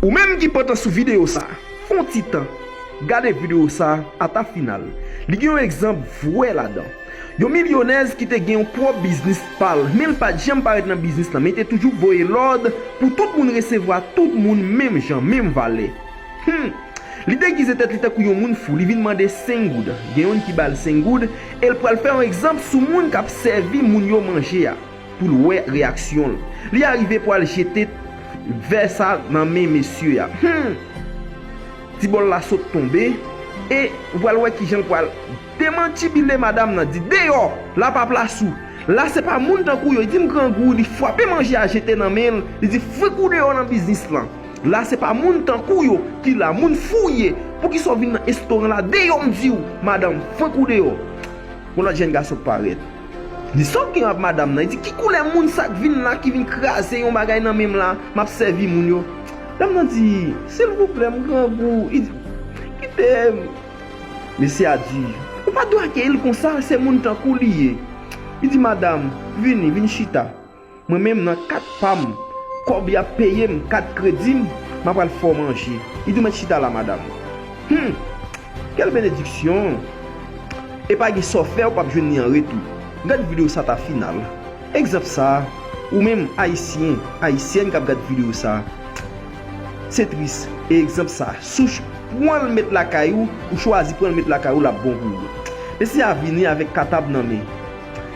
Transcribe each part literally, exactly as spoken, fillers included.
Ou menm ki pantan sou videyo sa, fè yon ti tan, gade videyo sa ata final. Li gen yon egzanp vrè ladan. Yon milyonèz ki te gen yon pwòp biznis pa l, men l pa t janm parèt nan biznis lan, men te toujou voye lòd pou tout moun resevwa tout moun menm jan, menm valè. Hmm! Li degize tèt li tankou yon moun fou, li vin mande senk goud. Gen youn ki ba l senk goud, e l pral fè yon egzanp sou moun k ap sèvi moun yo manje a, pou l wè reyaksyon l. Li arive pral jete vè sa nan men mesye a. Hmm! Ti bòl la sot tonbe, e ou pral wè kijan l pral demantibile madanm nan, di, "Deyò! La pa plas ou. La se pa moun tankou yo." Li di, "M grangou." Li frape manje a jete nan men l. Li di, "Fouke w deyò nan biznis lan. La se pa moun tankou yo ki la, moun fou w ye. Poukisa w vin nan restoran la? Deyò, m di w, madanm, fouke w deyò." Yon lòt jèn gason parèt. Li, "Sa w gen ak madanm nan?" Li di, "Ki koulè moun sa k vin la, ki vin kraze yon bagay nan men m la, m ap sèvi moun yo?" Dam nan di, "Silvouplè, m grangou." Li di, "Kite m." Mesye a di, "Ou pa dwe akeyi l konsa, se moun tankou li ye." Li di, "Madanm, vini, vin chita. Mwen menm nan kat pa m, kòb y ap peye m, kat kredi m, m ap al fè w manje." Li di, "Ou mèt chita la, madanm." Hmm! Kèl benediksyon! E pa gen sa w fè, ou p ap jwenn li an retou. Gad videyo sa ta final. Egzanp sa, ou menm Ayisyen, Ayisyèn k ap gad videyo sa, se tris. E egzanp sa, si w ch- pran l met lakay ou, ou chwazi pran l met lakay ou, l ap bon pou ou. Mesye a vini avèk katab nan men.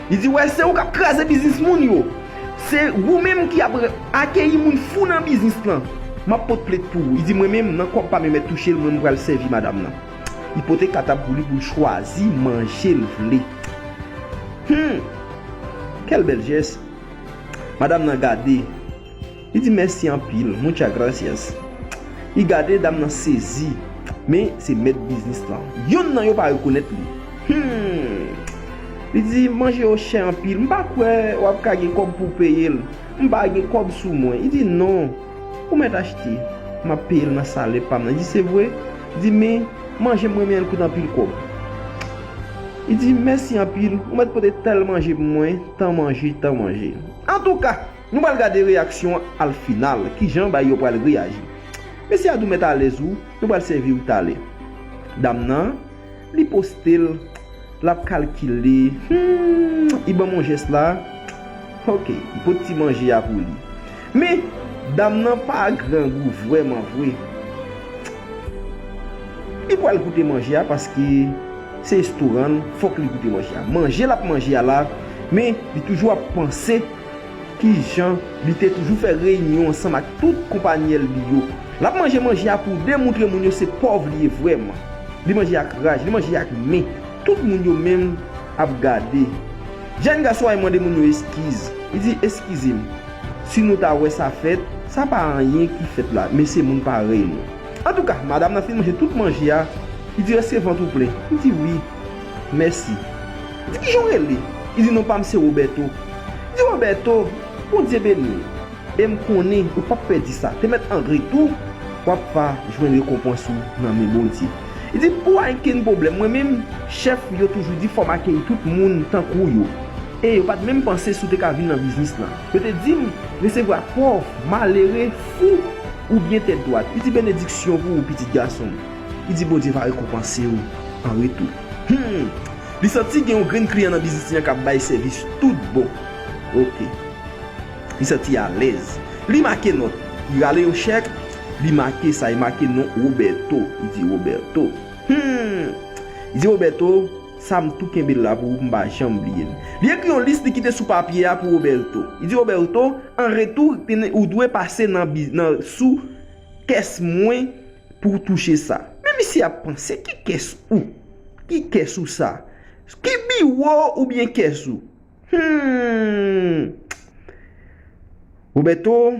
Li di, "Wè, se ou k ap kraze biznis moun yo. Se ou menm ki ap re- akeyi moun fou nan biznis lan. M ap pot plent pou ou." Li di, "Mwen menm, nan kòb pa m yo mèt touche l, mwen m pral sèvi madanm nan." Li pote katab pou li, pou l chwazi manje l vle. Hmm! Kèl bèl jès! Madanm nan gade. Li di, "Mèsi anpil, muchas gracias." Li gade, dam nan sezi. Men se mèt biznis lan. Youn nan yo pa rekonèt li. Hmm. Li di, "Manje yo chè anpil. M pa kwè w ap ka gen kòb pou w peye l. M pa gen kòb sou mwen." Li di, "Non, ou mèt achte. M ap peye l nan salè pa m nan." Li di, "Se vre?" Li di, "Men manje m renmen an, l koute anpil kòb." Li di, "Mèsi anpil. Ou mèt pote tèl manje pou mwen. Tan manje, tan manje." Antouka, nou pral gade reyaksyon al final, kijan bagay yo pral reyaji. Mesye a di w mèt alèz ou, nou pral sèvi w talè. Dam nan, li poste l, l ap kalkile, hmm, li ban m yon jès la, oke, li pot ti manje a pou li. Men, dam nan pa grangou vrèman vre. Li pral goute manje a paske se restoran l, fòk li goute manje a. Manje l ap manje a la, men li toujou ap panse kijan li te toujou fè reyinyon ansanm ak tout konpayèl li yo. L ap manje manje a pou demoutre moun yo se pòv li ye vrèman. Li manje ak raj, li manje ak men. Tout moun yo menm ap gade. Jèn gason a mande moun yo eskiz. Li di, "Eskize m. Si nou ta wè sa fèt, sa pa anyen ki fèt la, men se moun parèy nou." Antouka, madanm nan fin manje tout manje a, li di, "Èske vant ou plen?" Li di, "Wi, mèsi." Li di, "Kijan w rele?" Li di, "Non pa m se Roberto." Li di, "Roberto, Bondye beni w. E m konnen ou p ap pèdi sa. Te mèt an retou, w ap va jwenn rekonpans ou nan men Bondye." Li di, "Pou ankenn pwoblèm, mwen menm, chèf yo toujou di fò m akeyi tout moun tankou yo. E yo pa t menm panse si w te ka vin nan biznis lan. Yo te di m resevwa pòv, malere, fou, oubyen tèt dwat." Li di, "Benediksyon pou ou, pitit gason m." Li di, "Bondye va rekonpanse w an retou." Hmm! Li santi gen yon grenn kliyan nan biznis li an k ap bay sèvis tout bon. Oke. Li santi alèz. Li make nòt. Li rale yon chèk. Li make sa. Li make non Roberto. Li di, "Roberto." Hmm. Li di, "Roberto, sa m tou kenbe l la pou ou, m pa janm bliye l." Li ekri yon lis li kite sou papye a pou Roberto. Li di, "Roberto, an retou, ou dwe pase nan, bi- nan sou kès mwen pou w touche sa." Men misye ap panse, ki kès ou? Ki kès ou sa? Ki biwo oubyen kès ou? Hmm. Roberto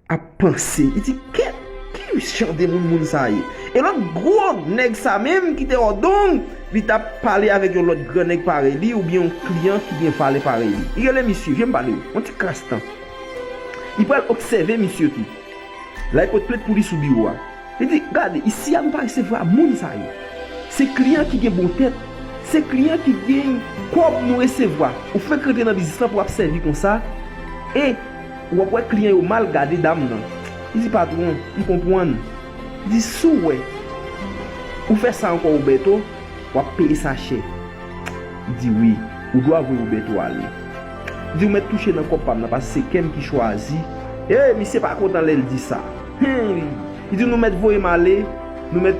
ap panse. Li di, "Kè, ki jan de moun moun sa ye?" E lòt gwo nèg sa menm ki te Odong, li t ap pale avèk yon lòt gran nèg parèy li oubyen yon kliyan ki gen valè parèy li. Li rele misye, "Jan m pale w, yon ti kras tan." Li pral obsève misye tou. La, li pot plent pou li sou biwo a. Li di, "Gade, isi a nou pa resevwa moun sa yo. Se kliyan ki gen bon tèt. Se kliyan ki gen kòb nou resevwa. Ou fenk rantre nan biznis lan pou w ap sèvi konsa. E w ap wè kliyan yo mal gade dam nan." Li di, "Patwon, m konprann." Li di, "Si w wè ou fè sa ankò, Roberto, w ap peye sa chè." Li di, "Wi, ou dwe voye Roberto ale." Li di, "Ou mèt touche nan kòb pa m nan, paske se kè m ki chwazi." E, misye pa kontan lè l di sa. Hen! Li di, "Nou mèt voye m ale, nou mèt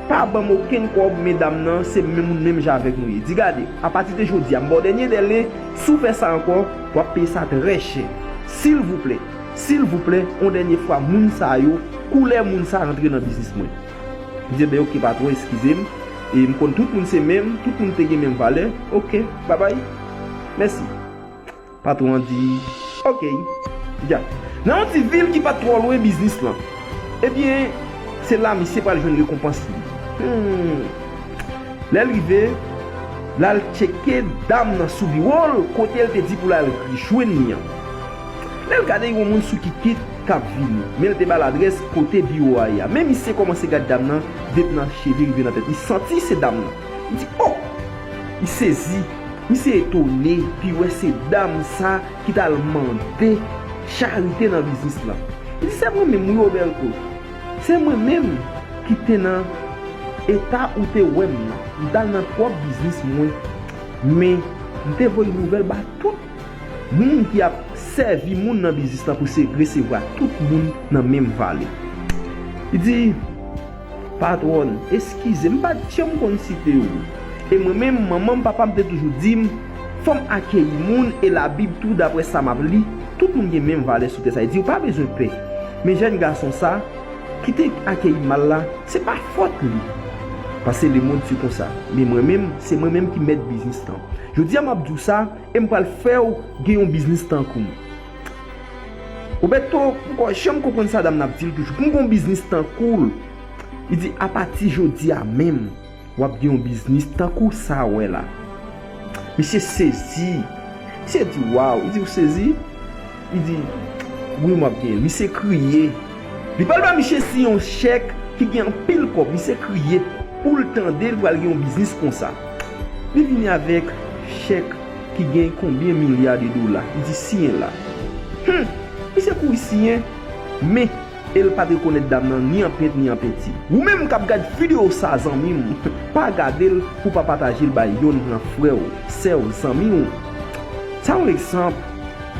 pa ban m okenn kòb, men dam nan, se menm moun menm jan avèk nou ye." Di, "Gade, apati de jodi a, m ba w dènye dèle, si w fè sa ankò, w ap peye sa trè chè. Silvouplè, silvouplè, yon dènye fwa, moun sa yo, koulè moun sa rantre nan biznis mwen." M di, "Ebyen, oke, patwon, eskize m. E m konn tout moun se menm, tout moun te gen menm valè. Oke, babay. Mèsi." Patwon an di, "Oke." Dja. Nan yon ti vil ki pa t twò lwen biznis lan. Ebyen, se la misye pral jwenn rekonpans li. Hmm. Lè l rive, l al tcheke dam nan sou biwo l, kote l te di pou l al jwenn li an. Lè l gade, yon moun sou kikit k ap vini, men l te ba l adrès kote biwo a ye a. Men misye kòmanse gade dam nan, depi nan cheve rive nan tèt. Li santi se dam nan. Li di, "O!" Li sezi. Misye etone, pi wè se dam sa ki t al mande charite nan biznis lan. Li di, "Se mwen menm, wi, Roberto. Se mwen menm ki te nan eta ou te wè m nan. M t al nan pwòp biznis mwen. Men, m te voye nouvèl ba tout moun ki ap sèvi moun nan biznis lan pou se resevwa tout moun nan menm valè." Li di, "Patwòn, eskize, m pa t janm konn site w. E mwen menm, manman m, papa m te toujou di m, fò m akeyi moun, e Labib tou, daprè sa m ap li, tout moun gen menm valè sou tè sa." Li di, "Ou pa bezwen pè. Men jèn gason sa, ki te akeyi m mal la, se pa fòt li. Paske lemonn se konsa. Men mwen menm, se mwen menm ki mèt biznis lan. Jodi a, m ap di w sa, e m pral fè w gen yon biznis tankou m." Roberto poko janm konprann sa dam nan ap di l toujou. "Pou m gen yon biznis tankou l." Li di, "Apati jodi a menm, w ap gen yon biznis tankou sa w wè la." Misye sezi. Misye di, "Waw." Li di, "Ou sezi?" Li di, "Wi, m ap gen." Misye kriye. Li pral ba misye siyen yon chèk ki gen anpil kòb. Misye kriye pou l tande l pral gen yon biznis konsa. Li vini avèk chèk ki gen konbyen milya de dola. Li di, "Siyen la." Hmm! Misye kouri siyen, men e l pa t rekonèt dam nan ni an pent ni an penti. Ou menm k ap gad videyo sa, zanmi m, pa gade l pou w pa pataje l bay yonn nan frè w, sè w, zanmi w. Sa yon egzanp,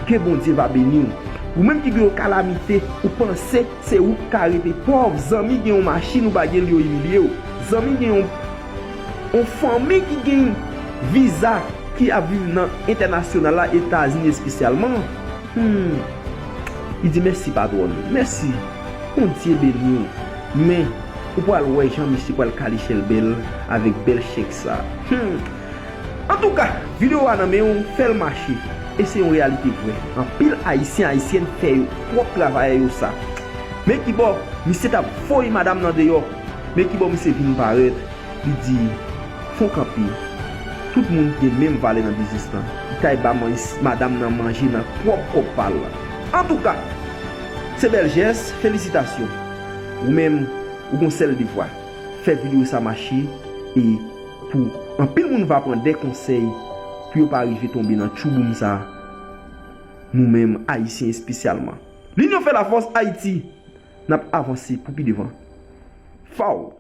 ke Bondye va beni w. Ou menm ki gen yon kalamite, ou panse se ou k ka rete pòv, zanmi gen yon machin ou pa gen l, yo imilye w. Zanmi gen yon, yon fanmi ki gen viza, ki ap viv nan entènasyonal la, Etazini espesyalman. Hmm. Li di, "Mèsi, patwòn. Mèsi. Bondye beni w." Men, ou pral wè jan misye pral kale chèlbè l avèk bèl chèk sa. Hmm. Antouka, videyo a nan men w, fè l mache. E se yon reyalite vrè. Anpil Ayisyen, Ayisyèn fè yo pwòp travayè yo sa. Men kibò, misye t ap voye madanm nan deyò. Men kibò misye vin parèt. Li di, "Fon kanpe. Tout moun gen menm valè nan biznis lan. Li ta e ba man-, madanm nan manje nan pwòp kòb pa l lan." Antouka, se bèl jès, felisitasyon. Ou menm, ou gon sèl devwa. Fè videyo sa mache e pou anpil moun va pran de konsèy pou yo pa rive tonbe nan tchouboum sa. Nou menm, Ayisyen espesyalman. Linyon fè lafòs, Ayiti. N ap avanse pou pi devan. Faw!